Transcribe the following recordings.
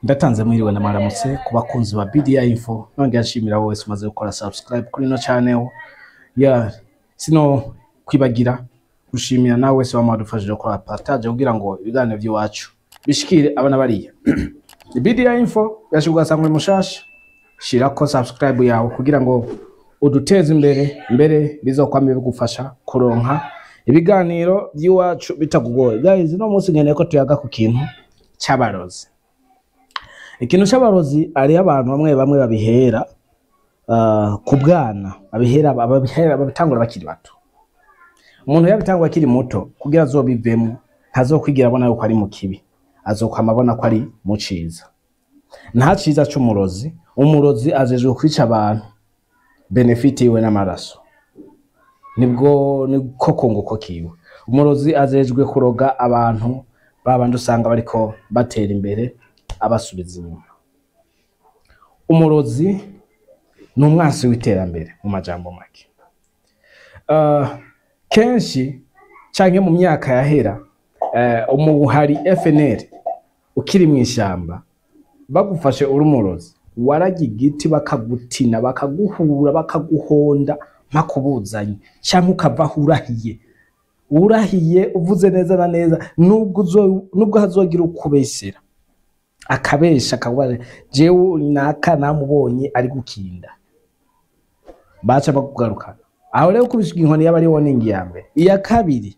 Ndatanze mwiriwe na mwaramutse ku bakunzi ba BDI Info, nongera nshimira wowe wese umaze gukora subscribe kuri ino channel ya sino kwibagira gushimira nawe wese wamadufashije gukora partage kugira ngo ibiganiro by'iwacu bishikire abana bariya. BDI Info yashobora ugasanga uri mushasha, shirako subscribe yawe kugira ngo uduteze imbere, mbere bizokwame bigufasha kuronka ibiganiro by'iwacu bitakugoye. Guys, no munsi nkeneye ko tuyaga ku kintu c'abarozi. Ikintu c'abarozi, hariho abantu bamwe bamwe babihera ku bwana, babihera babitangura bakiri bato. Umuntu yabitangura akiri muto, kugira azobivemo ntazokwigira abona yuko ari mu kibi, azokwama abona ko ari mu ciza. Nta ciza c'umurozi. Umurozi ajejwe kwica abantu, benefit yiwe n'amaraso, nibwo niko kunguko kiwe. Umurozi ajejwe kuroga abantu babandi usanga bariko batera imbere, abasubiza inyuma. Umurozi ni umwansi w'iterambere mu majambo make. Kenshi canke mu myaka yahera, umuhari FNL ukiri mw'ishamba, bagufashe uri umurozi, wararya igiti, bakagutina, bakaguhura, bakaguhonda mpaka ubuzanye, canke ukavaho urahiye, urahiye uvuze neza na neza. Nubwo hazogira ukubesera, akabesha, akavuga jewe naka namubonye ari gukinda, baca bakugarukana. Aho rero kubisha inkoni yaba ari warning ya mbere. Iya kabiri,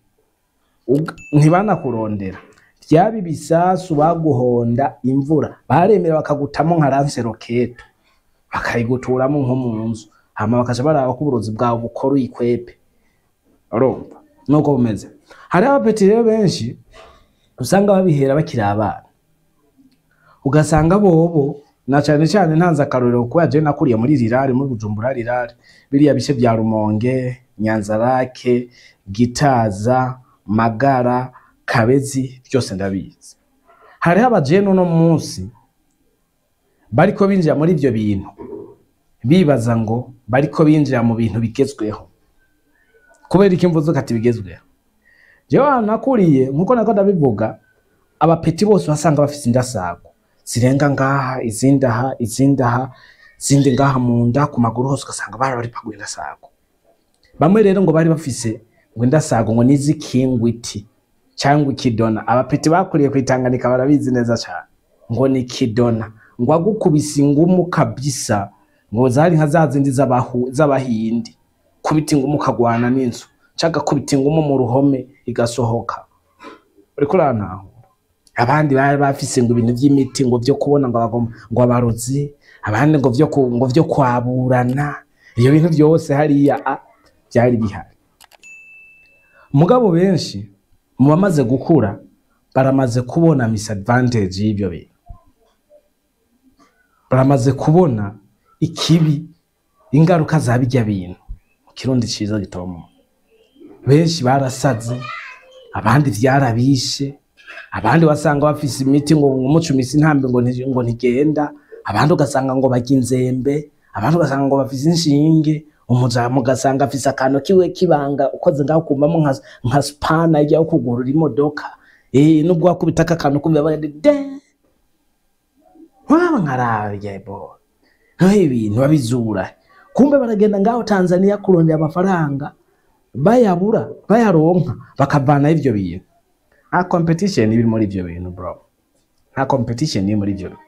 ntibanakurondera, vyaba ibisasu baguhonda imvura, baremera bakagutamo nka lance-roquette, bakayiguturamo nko mu nzu, hama bakaca baraba ko uburozi bwawe bukora uyikwepe. Urumva nuko bumeze. Hariho abapeti rero benshi usanga babihera bakiri abana, ugasanga bobo na cane cane, ntanze akarorero kuba je nakuriye muri rirare, muri Bujumbura rirare, biriya bice vya Rumonge, Nyanzarake, Gitaza, Magara, Kabezi, byose ndabizi. Hariho abajene uno munsi bariko binjira muri ivyo bintu, bibaza ngo bariko binjira mu bintu bigezweho. Kubera iki mvuze kati bigezweho? Jewe ahantu nakuriye, nkuko nako ndabivuga, abapeti bose wasanga bafise indasago zirenga ngaha, izindi aha, izindi aha, izindi ngaha mu nda, ku maguru hose ugasanga bararipaguye indasago. Bamwe rero ngo bari bafise ngo indasago ngo nizikingwiti cyangwa ikidona. Abapeti bakuriye kwitanganika barabizi neza cyane, ngo ni kidona, ngo agukubise ingumu kabisa, ngo zari nka za zindi z'abahindi, kubita ingumu ukagwana n'inzu, cyangwa kubita ingumu mu ruhome igasohoka. Uriko urantahura? Abandi bari bafise ngo ibintu by'imiti, ngo vyo kubona, ngo bagomba ngo abarozi, abandi ngo vyo ngo vyo kwaburana. Ibyo bintu byose hariya byari bihari. Mugabo benshi mu bamaze gukura baramaze kubona misadvantage y'ibyo bintu, baramaze kubona ikibi, ingaruka za bijya bintu. Mu Kirundi ciza gitomo, benshi barasaze, abandi vyarabishe, abandi wasanga bafise imiti ngo umucumise intambi ngo ntigenda, abandi ugasanga ngo barya inzembe, abandi ugasanga ngo bafise inshinge, umuzamu ugasanga afise akantu kiwe kibanga, ukoze ngaho kumvamo nka spana ijya kugurura imodoka, nubwo wakubita aka kantu kumva bari de waba nkarabye bo naho ibintu babizura. Kumbe baragenda ngaho Tanzania kurondera amafaranga, bayabura, bayaronka bakavana ivyo bintu. Nta competition iri muri ivyo bintu, bro, nta competition iri muri ivyo bintu.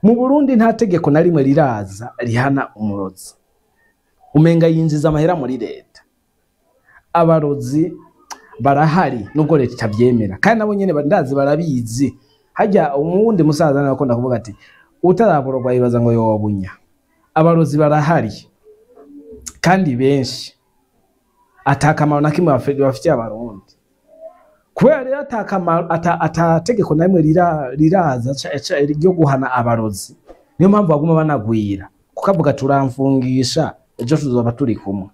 Mu Burundi nta tegeko na rimwe riraza rihana umurozi, umenga yinjiza amahera muri leta. Abarozi barahari nubwo leta itavyemera, kandi nabo nyene ndazi barabizi. Hajya umuwundi musaza nawe akunda kuvuga ati utaraborogwa yibaza ngo yobunya. Abarozi barahari kandi benshi, atakamaro na kimwe bafitiye Abarundi. Kubera rero atakamaro, atategeko na rimwe riraza ryo guhana abarozi, niyo mpamvu baguma banagwira, kuko avuga turamfungisha ejo tuzoba turi kumwe.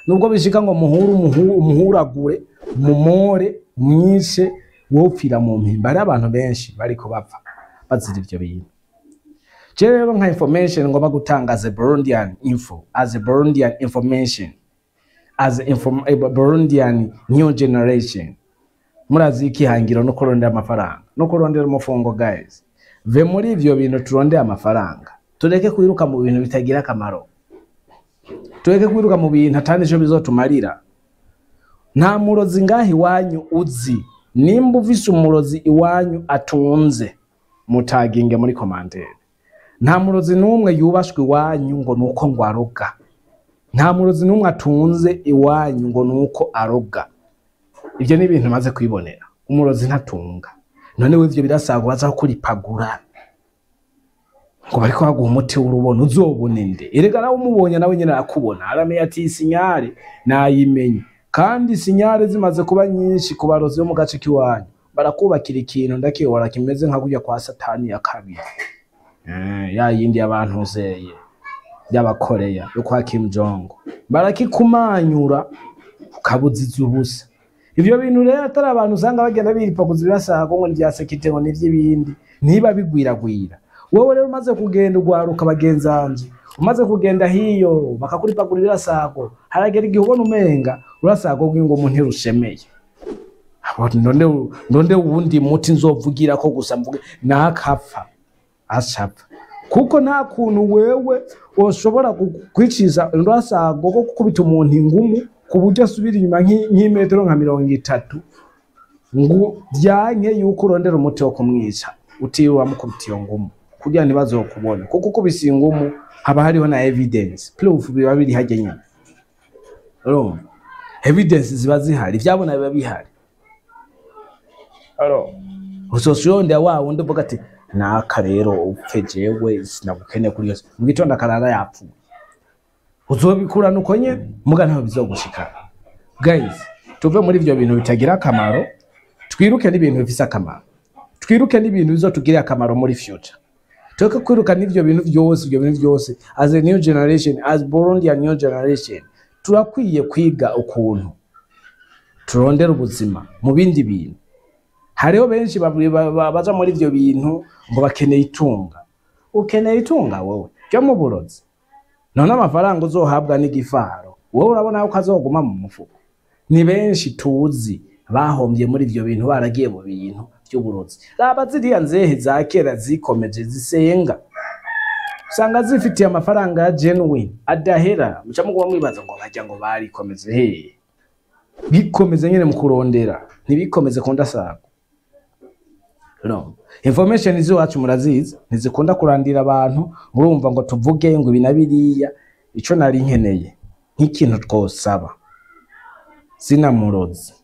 Nubwo bishika ngo muhure, umuhuragure, mumore, mwishe, wopfira mu mpimba. Hariho abantu benshi bariko bapfa bazira ivyo bintu. Je rero nka information ngomba gutanga as a Burundian info, as a Burundian information, as a Burundian new generation, murazi ikihangiro no kurondera amafaranga no kurondera umufungo. Guys, Ve muri ivyo bintu, turondeye amafaranga, tureke kwiruka mu bintu bitagira akamaro, tureke kwiruka mu bintu atari ico bizotumarira. Nta murozi ngaha iwanyu uzi. Nimba ufise umurozi iwanyu atunze, mutaginge muri commentaire. Nta murozi n'umwe yubashwe iwanyu ngo nuko ngo aroga. Nta murozi n'umwe atunze iwanyu ngo nuko aroga. Ivyo ni ibintu maze kwibonera. Umurozi ntatunga. None we, ivyo birasago baza kuripagura ngo bariko baguha umuti w'urubono, uzobone nde? Erega nawe umubonye, nawe nyene arakubona, aramenya ati iyi signal nayimenye. Kandi signal zimaze kuba nyinshi ku barozi bo mu gace k'iwanyu, barakubakira ikintu ndakibora kimeze nka kurya kwa Satani ya kabiri, ya yindi y'abantu zeye y'abakoreya yo kwa Kim Jong, barakikumanyura ukabuziza ubusa. Ivyo bintu rero atari abantu usanga bagenda biripakuza ibirasago ngo ni vya sekite, ngo ni ivy'ibindi, ntiba bigwiragwira. Wowe rero umaze kugenda ugwaruka, bagenzanje, umaze kugenda hiyo bakakuripagura ibirasago, haragera igihe ubona umenga urasago rw'ingumu ntirushemeye. Abo none uwundi muti nzovugirako gusa mvuge nakapfa acapfa, kuko nta kuntu wewe woshobora kwiciza urasago ko gukubita umuntu ingumu ku buryo asubira inyuma nk'imetero nka 30, ngo byanke yuko urondera umuti wo kumwica utiriwe uramukubita iyo ngumu kugira ntibazokubone, kuko ukubise ingumu haba hariho na evidence, proof biba biri harya nyene. Urumva, evidence ziba zihari, ivyabona biba bihari. Uzosiyondera wa wundi uvuga ati naka rero upfe, jewe sinagukeneye kuri yose, mu gitondo akarara yapfuye. Uzobikurana uko nyene, muga ntaho bizogushikana. Guys, tuve muri ivyo bintu bitagira akamaro, twiruke n'ibintu bifise akamaro, twiruke n'ibintu bizotugirira akamaro muri future. Tureke kwiruka n'ivyo bintu vyose. Ivyo bintu vyose, as a new generation, as Burundian new generation, turakwiye kwiga ukuntu turondera ubuzima mu bindi bintu. Hariho benshi baja muri ivyo bintu ngo bakeneye itunga. Ukeneye itunga wowe ryo mu burozi? None amafaranga uzohabwa n'igifaro, wowe urabona ko azoguma mu mufuko? Ni benshi tuzi bahombye muri ivyo bintu, baragiye mu bintu vy'uburozi. Raba ziriya nzehe za kera zikomeje zisenga, usanga zifitiye amafaranga ya genuine adahera. Muca muguma mwibaza ngo bajya ngo barikomeze hehe? Bikomeze nyene mu kurondera, ntibikomeze ku ndasago. No. Information z'iwacu murazizi, ntizikunda kurandira abantu. Murumva ngo tuvuge ngo ibi na biriya. Ico nari nkeneye nk'ikintu twosaba zina murozi,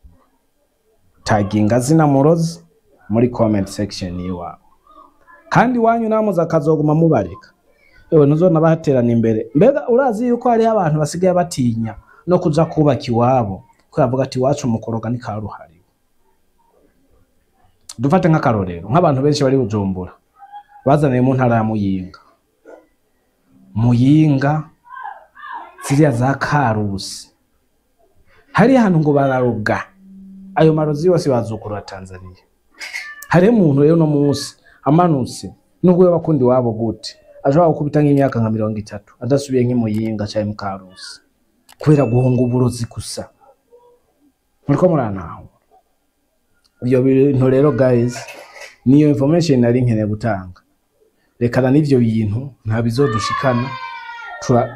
taginga zina murozi muri comment section iwawe. Kandi iwanyu namuze akazoguma mubareka, ewe ntuzona baterana imbere. Mbega urazi yuko hariho abantu basigaye batinya no kuja kubaka iwabo, ko yavuga ati iwacu mukoroga ni karuhariwe? Dufate nk'akarorero nk'abantu benshi bari Bujumbura bazaniye mu ntara ya Muyinga. Muyinga ziriya za Karusi, hari ahantu ngo bararoga. Ayo marozi yose bazukurura Tanzania. Hariho umuntu rero no munsi amanutse, nubwo yoba akunda iwabo gute, ashobora gukubita nk'imyaka nka 30 adasubiye nk'imuyinga canke mu Karusi, kubera guhunga uburozi gusa. Muriko murantahura ivyo bintu rero? Guys, niyo information nari nkeneye gutanga. Rekana n'ivyo bintu, nta bizodushikana.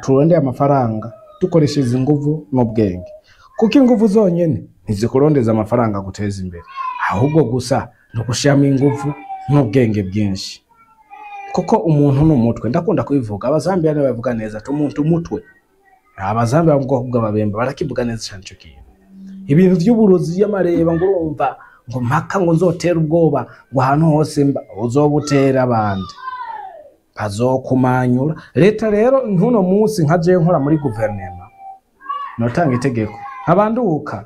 Turondeye amafaranga dukoresheje inguvu n'ubwenge, kuko inguvu zonyene ntizikurondeza amafaranga guteza imbere, ahubwo gusa ni ugushiramo inguvu n'ubwenge bwinshi, kuko umuntu ni umutwe. Ndakunda kubivuga, Abazambiya nibo babivuga neza ati umuntu umutwe. Abazambiya mu bwoko bw'Ababemba barakivuga neza cyane ico kintu. Ibintu vy'uburozi y'amareba ngo urumva ngo mpaka ngo nzotera ubwoba ngo ahantu hose mba, uzobutera abandi bazokumanyura. Leta rero nk'uno munsi nka jewe nkora muri guverinema, notanga itegeko nkabanduka.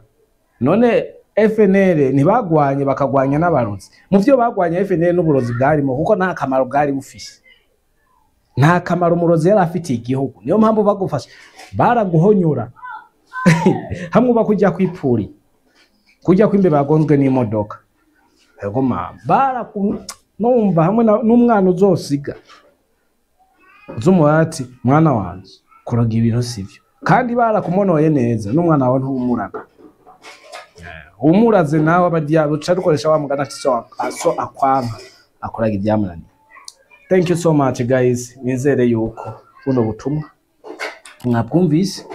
None FNL ntibagwanye bakagwanya n'abarozi? Mu vyo bagwanya FNL n'uburozi bwarimo, kuko nta kamaro bwari bufise, nta kamaro umurozi yari afitiye igihugu. Niyo mpamvu bagufashe baraguhonyora hamwe uba kujya kwipuri, kujya kw'imbeba bagonzwe n'imodoka. Yego mama, baraku numva hamwe n'umwana uzosiga uzumuha ati mwana wanje, kuroga ibintu sivyo. Kandi barakumonoye neza n'umwana wawe ntumuraga. Umuraze nawe abarya buca dukoresha wa mugana ati so aso akwanka akoraga ibyamunaniye. Thank you so much, guys. Nizere yuko buno butumwa mwabwumvise,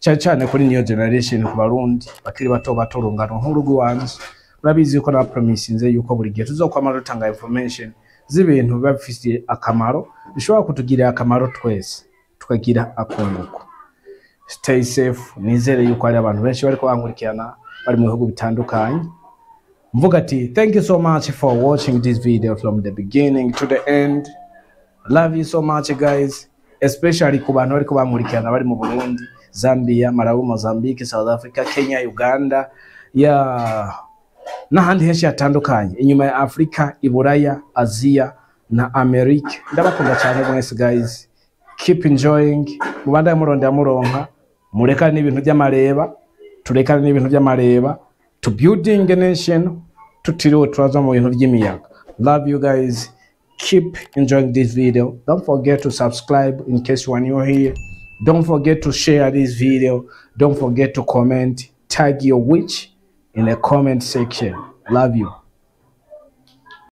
cyane cyane kuri new generation, ku Barundi bakiri bato bato, urungano nk'urw'iwanje. Murabizi yuko na promisinze yuko buri gihe tuzokwama dutanga information z'ibintu biba bifitiye akamaro, bishobora kutugirira akamaro twese, tukagira akunguko. Stay safe. Nizere yuko hari abantu benshi bariko bankurikirana bari mu bihugu bitandukanye. Mvuga ati thank you so much for watching this video from the beginning to the end. Love you so much, guys, especially ku bantu bariko bankurikirana bari mu Burundi, Zambia, Malawi, Mozambique, South Africa, Kenya, Uganda ya n'ahandi henshi hatandukanye inyuma ya Afrika, Iburaya, Aziya na Amerika. Ndabakunda cyane mwese, guys. Keep enjoying, mubandanye murondera muronka, murekane n'ibintu by'amareba, turekane n'ibintu by'amareba, to building a nation tutiriwe turaza mu bintu by'imiyaga. Love you guys. Keep enjoying this video. Don't forget to subscribe in case you are new here. Don't forget to share this video. Don't forget to comment, tag your witch in the comment section. Love you.